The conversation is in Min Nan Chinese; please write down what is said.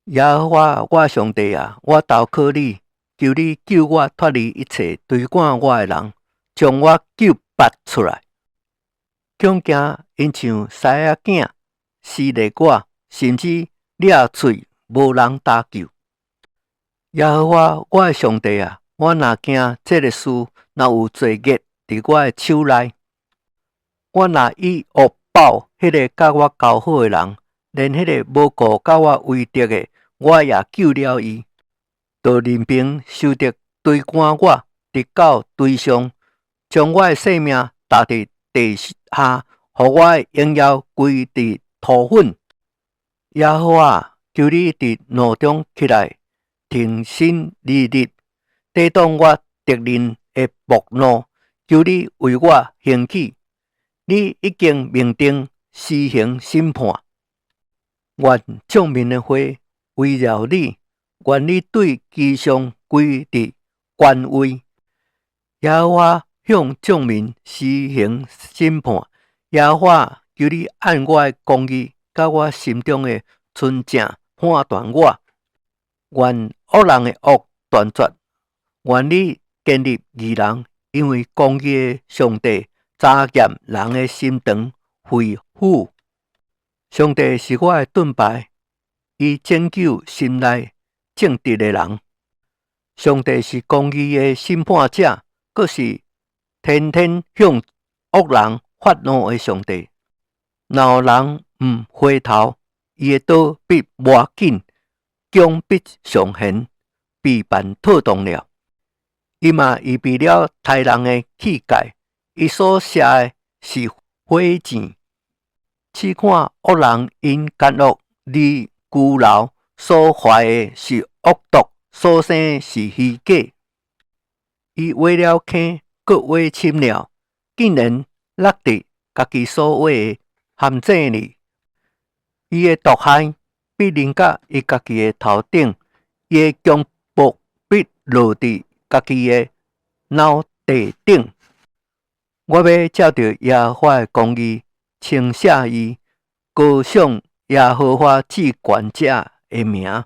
耶和華我上帝啊，我投靠你，求你救我脫離一切追趕我的人，將我救拔出來。恐驚𪜶像獅仔囝撕裂我，甚至裂喙，無人搭救。耶和華我的上帝啊，我若驚這个事，若有罪孽佇我的手內，我若以惡報彼个佮我交好的人，連彼个無故佮我為敵的，我也救了伊。就任憑仇敵追趕我，直到地上，將我的性命踏佇地下，予我的榮耀歸佇塗粉。耶和華，求你佇怒中起來，挺身而立，抵擋我敵人的暴怒。求你為我興起，你已經命定施行審判。願眾民的話圍繞你，願你對其上歸佇權位。耶和華向眾民施行審判。耶和華，求你按我的公義，佮我心中的純正判斷我。願惡人的惡斷絕，願你建立義人，因為公義的上帝查驗人的心腸肺腑。上帝是我的盾牌，伊拯救心內正直的人。上帝是公義的審判者，閣是天天向惡人發怒的上帝。若有人毋回頭，伊的刀必磨緊，弓必上弦，備辦妥當了。伊嘛預備了刣人的器械，伊所射的是火箭。試看惡人因奸惡而居留，所懷的是惡毒，所生的是虛假。伊挖了坑，閣挖深了，竟然落佇家己所挖的陷阱裡。伊的毒害必臨到伊家己的頭頂，伊的強暴必落佇家己的腦袋頂。我欲照著耶和華的公義稱謝伊，歌頌耶和華至懸者的名。